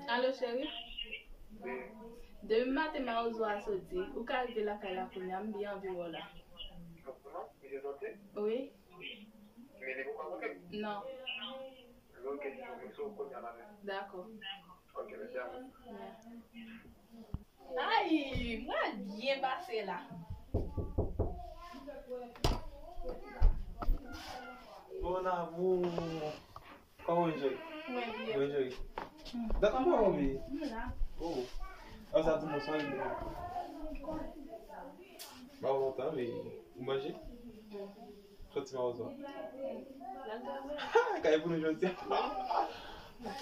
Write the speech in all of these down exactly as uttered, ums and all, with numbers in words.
Alo, cheri? Demen maten, mawozo a soti. Ou ka rive lakay la kounye a, m byen anvi wè w la. Wi. Non. Dakò. Ay, mwen byen pase la. Mon amour. Kòman w ye, cheri? Mwen byen. Mwen, cheri. Dat anba w, wi. M la. Oh. An sa di mwen sa, wi. Ba w lontan, wi. Ou manje? Soti mawozo. Kay pou nou jodi a.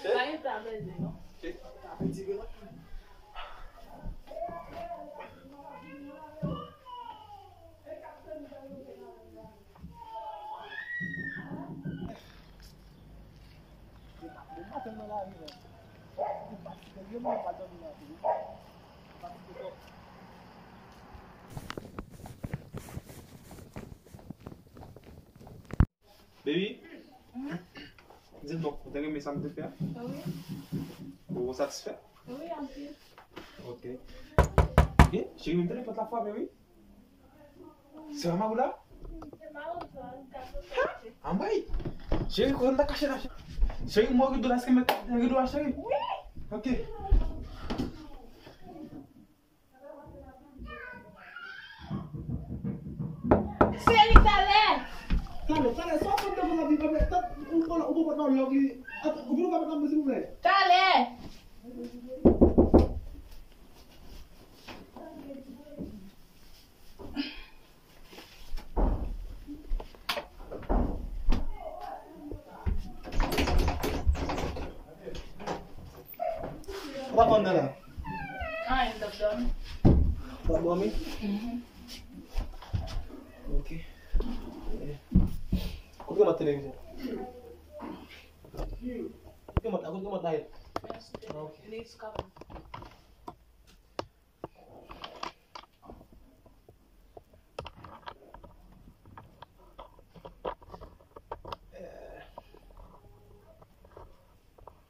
Pa gen tan bezwen, non. Ok. Ti vin la. Bon maten nan lari, men. Mwen fatige, mwen pa dòmi nan tou. Mwen fatige twòp. Baby, di m non, ou te renmen sa m te fè a? Wi. Ou satisfè? Wi, anpil. Ok. Ok, cheri, m te nan pòt la frape, wi. Se pa Maroula? Se Maroula, li ka soti. Anmwey! Cheri, kote m ta kache la, cheri? Cheri, m wè rido la, èske m met rido a, cheri? Wi! Ok. Cheri, talè! Talè, talè, sa w ap fè m nan viv avè, ou, ou, ou konpòt nan lòg li, ou vin ou ka met nan silvouplè? Talè! Ou pa konn nan la? Anyen, m t ap dòmi. Ou t ap dòmi? Mhm. Ok. Eh. Kote remòt televizyon? Kote remòt la? Kote remòt la ye? Ah, ok. Li sou kabin.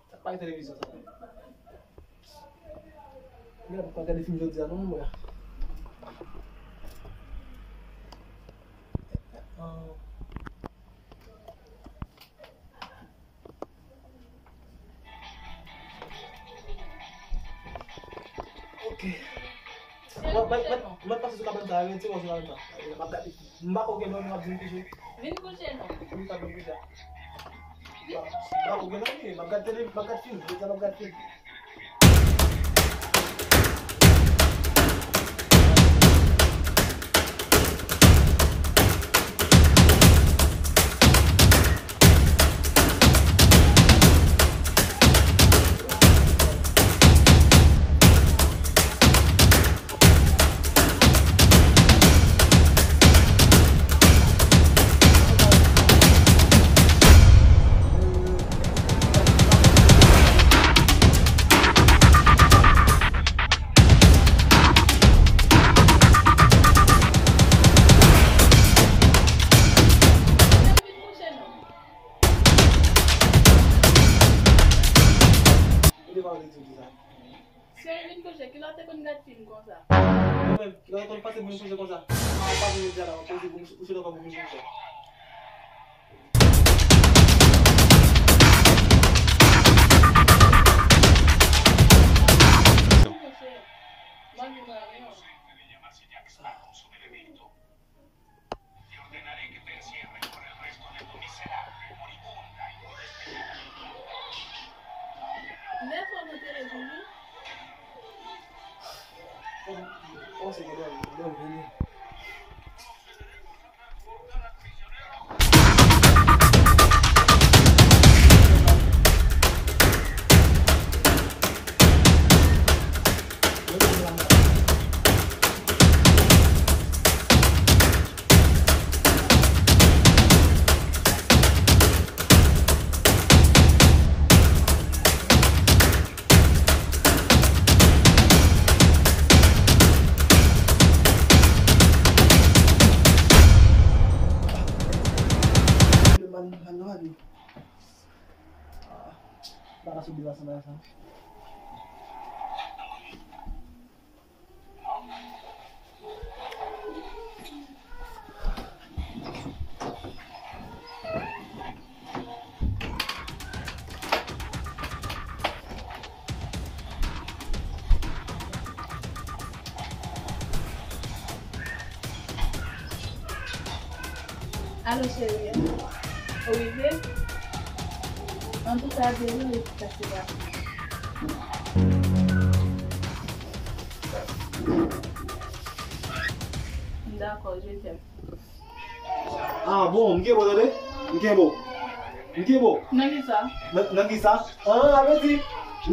Sa pa gen televizyon sa. Mwen pa gade fim jodi a non, mwen. Ah. Ok. Mwen, mwen, mwen, mwen pase sou kabann sa, retire w sou kabann sa. M ap gade. M pa kwè gen moun ap vin kouche. Vin kouche non. Wi, sa vin kouche. M pa kwè gen moun, m ap gade tele, m ap gade fim. Jodi a m ap gade fim. Ou te pa vle di m sa. Cheri, vin kouche. Kilè w te konn gad fim konsa? Mwen menm, kilè w te konn pase pou vin kouche konsa? Mwen pa vin jodi a la, mwen poze pou m, ou chita pou m vin kouche. Vin kouche. Mwen vin ramen w. Te ordenaré que te encierren con el resto de tu miserable, moribunda y... Lè fò mwen te leve wi. Oh, se gade, gade, vini. Pa ka sot devan sa bagay sa. Alo, cheri. Ou rive? Antouka, byen, ou rive pase la. Dakò, je t'aime. Ah bon, m gen bo tande? M gen bo. M gen bo. Nan ki sa? Nan, nan ki sa? Ah, sa vle di,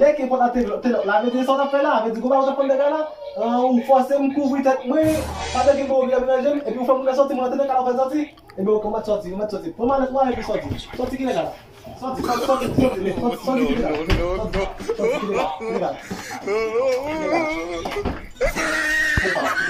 lè ke pòt la te, te lòk la, sa vle di sa w t ap fè la, sa vle di gon bagay w t ap fè nèg la la? Ah, ou fòse m kouvri tèt mwen, pandan ke m gen bo ki ap menanje m, epi ou fè moun nan sòti, mwen antre nan kay la, ou fè l sòti? Ebyen, ok, ou mèt sòti, ou mèt sòti. Pran malèt mwen epi sòti. Sòti ki nèg la la? Sòti, sòti, sòti, sòti, sòti, sòti ki nèg la la? Sòti, sòti ki nèg la la? Nèg la la? Nèg la la?